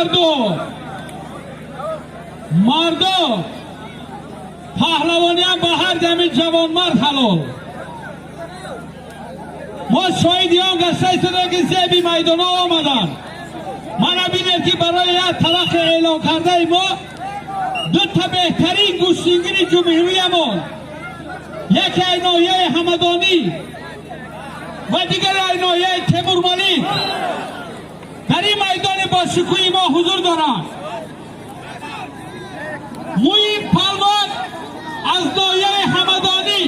Мардо, мардо, паҳлавониам ба ҳар дами ҷавонмард ҳалол. Мо шоҳиди он гашта истода, ки зеби майдонҳо омаданд. Мана бинед, ки барои як талақи эълон кардаи мо дута беҳтарин гӯштингири ҷумҳуриямон, яке ай ноҳияи Ҳамадонӣ ва дигаре ай ноҳияи Темурмалик, дар ин майдони бошукӯҳи мо ҳузур доранд. Муин палвон аз ноҳияи Ҳамадонӣ,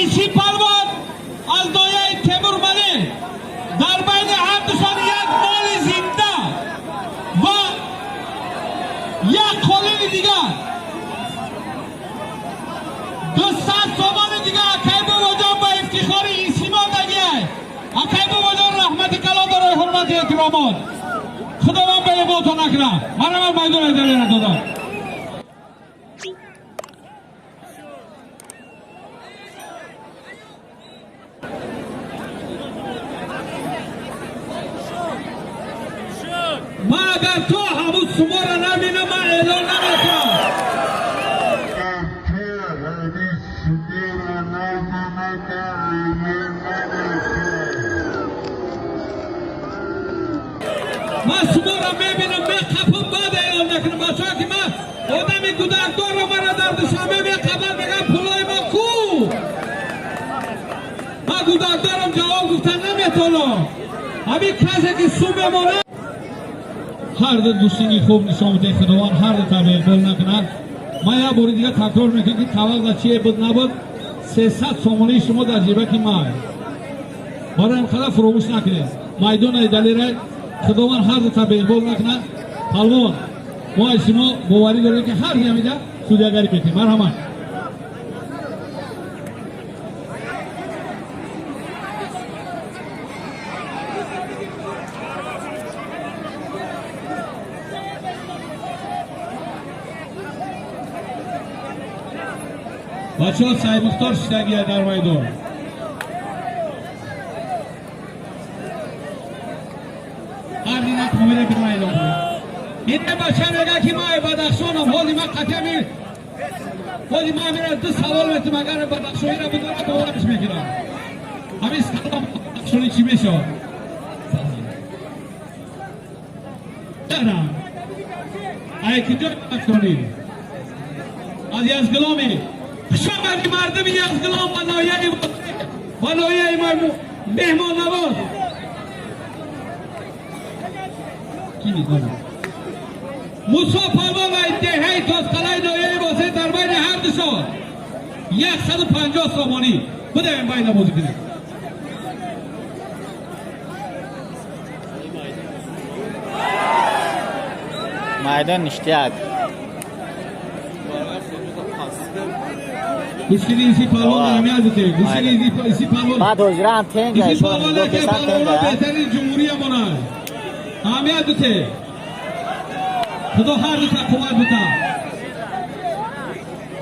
Иси палвон аз ноҳияи Темурмалик. Дар байни ҳардушон як моли зинда ва як қолини дигар, 200 сомони дигар. Акай Бобоҷон ба ифтихори Исимо дагиай. Акай Бобоҷон, раҳмати калон барои ҳурмати эҳтиромот. Худованд ба эботон накунад. Марҳамат, майдони далера додам. Ман агар то ҳамун суморо набинам, ман эълон намекунам. Агар то ҳамин суморо набинам, эълон намекунам. Ман шуморо мебинам, меқапам, баъд эълон мекунам. Бачаҳо, ки ман одами гудакдорро, мара дар Душанбе меқапам, мегам: «Пулои мо ку?» Ман гудакдорам, ҷавоб гуфтан наметавонам. Ҳамин касе ки сум мемонад. Ҳар ду гӯштинги хуб нишон медиҳед. Худованд ҳар ду табиқбол накунад. Ман як бори дига такрор мекунам, ки таваққа чие буд набуд, 300 сомонии шумо дар ҷибаки ман. Барои ин қадар фуромӯш накунед. Майдонаи далера. Худованд ҳар ду табиқбол накунад. Палвон, мо аз шумо боварӣ дорем, ки ҳар ямида судягарӣ мекунем. Марҳамат. Бачаҳо, Саймухтор шидагия дар майдон. Ҳар дина комила бир майдон. Ин бача мега, ки ман Бадахшонам. Ҳоли ман қатъи, ҳоли ман мера ду савол метум, агар бадахшонира бидонам, бовариш мекунам. Ҳамин салом бадахшонӣ чӣ мешавад? Ай куҷо бадахшонӣ? Аз Язгиломи. Хушомади, мардуми Язгилом, ба ноҳияи меҳмоннавоз. Ки медонад? Мусо палвон ва деҳаи Тозқалаи ноҳияи Восеъ. Дар байни ҳар душон 150 сомонӣ будаем. Байна бозӣ кунем. Майдон ништяк. Гӯштини Иси палвон аҳамият бите. Гӯштини Иси палвон. Баъд ҳозираам тенга. Иси палвон яке палвонҳо беҳтарини ҷумҳуриямонад. Аҳамият бите. Худо ҳар дута қувват бита.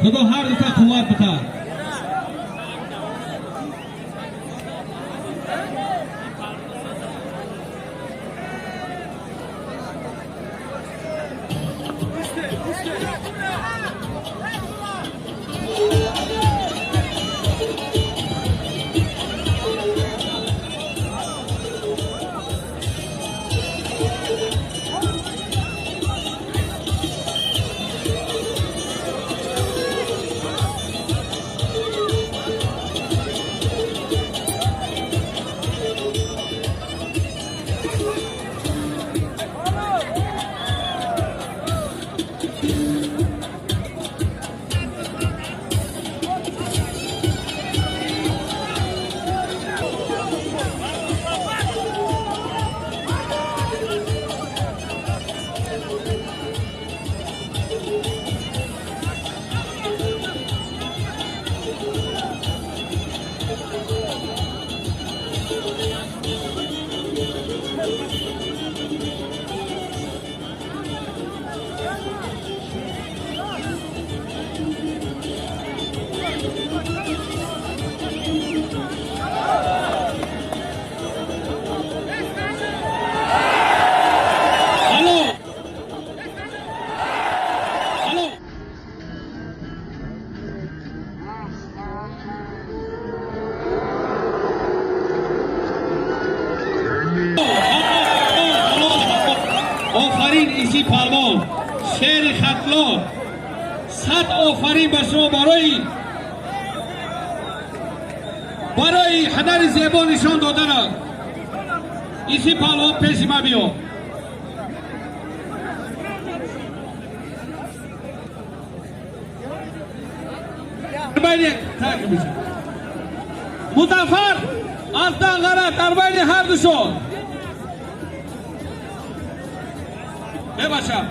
Худо ҳар дута қувват бита. Алло. Иси палвон шери Хатлон, сад офарин ба шумо барои ҳунари зебо нишон доданат. Иси палвон, пеши ман биё. Музаффар аз Данғара дар байни ҳар душон бебашам.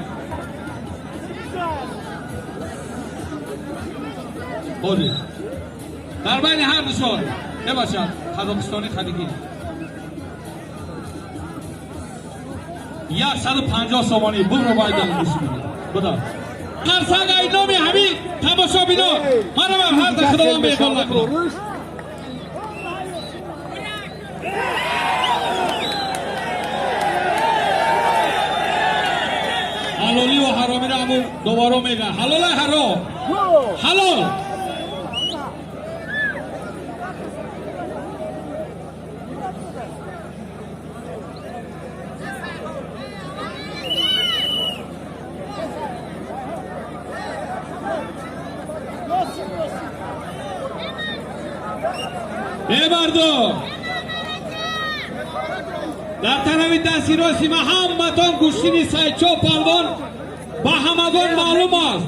Ҳозир дар байни ҳар душон бебашам. Қазоқистони хадигӣ 150 сомонӣ бубро байдан буда. Қарсак ай номи ҳамин тамошобинон марамам ҳар ду Худованд беқол накунад. Ҳалолӣ ва ҳаромиро ҳамун дубора мегӯяд. Ҳалола ҳаром. Ҳалол. Эй мардум, дар тарафи дасти рости ма ҳаматон гӯштини Сайчо палвон ба ҳамагон маълум аст,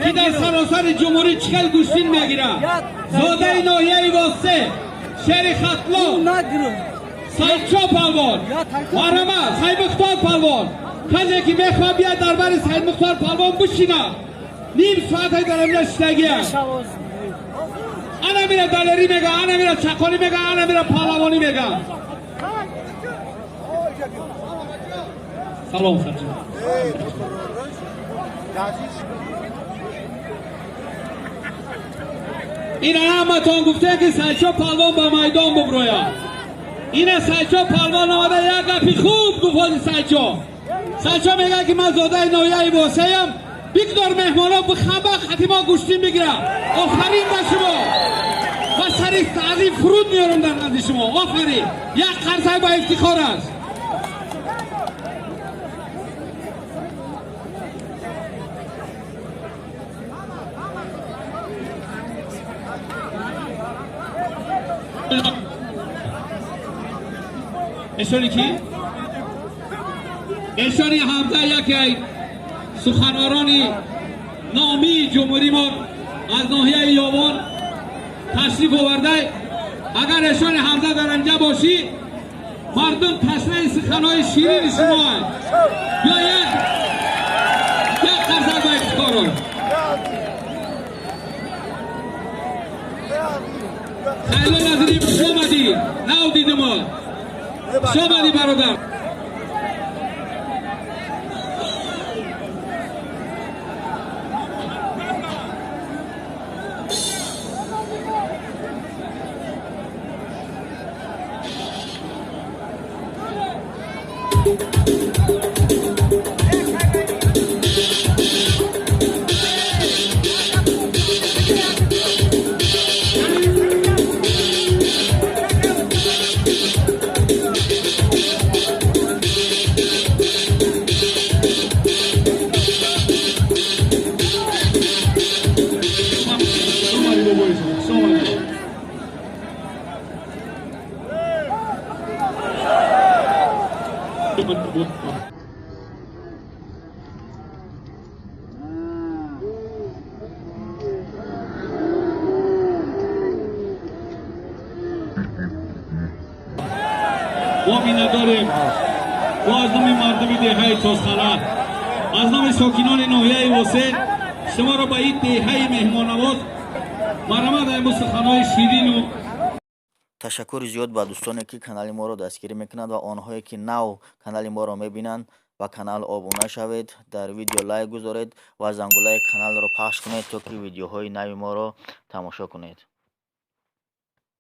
ки дар саросари ҷумҳурӣ чӣ хел гӯштин мегирад. Зодаи ноҳияи Восе, шери Хатлон, Сайчо палвон, марҳамат, Сайдмухтор палвон. Касе ки мехоҳад биёд дар бари Сайдмухтор палвон бишинад, ним соате дар инҷа шидагиам. Ана мира далерӣ мега, ана мира чақонӣ мега, ана мира паҳлавонӣ мега. Салом, сарҷон. Ина ҳаматон гуфтем, ки Сайчо палвон ба майдон буброяд. Ина Сайчо палвон омада, як гапи хуб гуфт. Ҳози Сайчо мегӯяд, ки ман зодаи ноҳияи Восеям, бигдор меҳмонон бихамба хати мо гӯштин бигирад. Офарин ба шумо ва сари таъзим фуруд меорам дар назди шумо. Офарин, як қарсак ба ифтихор аст. Эшони ки? Эшони ҳамда яке суханорони номии ҷумҳуримон аз ноҳияи Ёвон ташриф оварда. Агар эшони ҳамза дар инҷа бошӣ, мардум ташнаи суханҳои ширини шумоанд. Биё, як қарсак ба ифтихорон. Хайло Назирӣ, хуш омадӣ, нав дидимо. Хуш омадӣ, бародар. Мо миннатдорем. Мо аз номи мардуми деҳаи Тозқалъа, аз номи сокинони ноҳияи Восе шуморо ба ин деҳаи меҳмоннавоз марҳамат айму суханҳои ширину Ташаккури зиёд ба дӯстоне, ки канали моро дастгирӣ мекунанд, ва онҳое, ки нав канали моро мебинанд, ба канал обуна шавед, дар видео лайк гузоред ва зангулаи каналро пахш кунед, то ки видеоҳои нави моро тамошо кунед.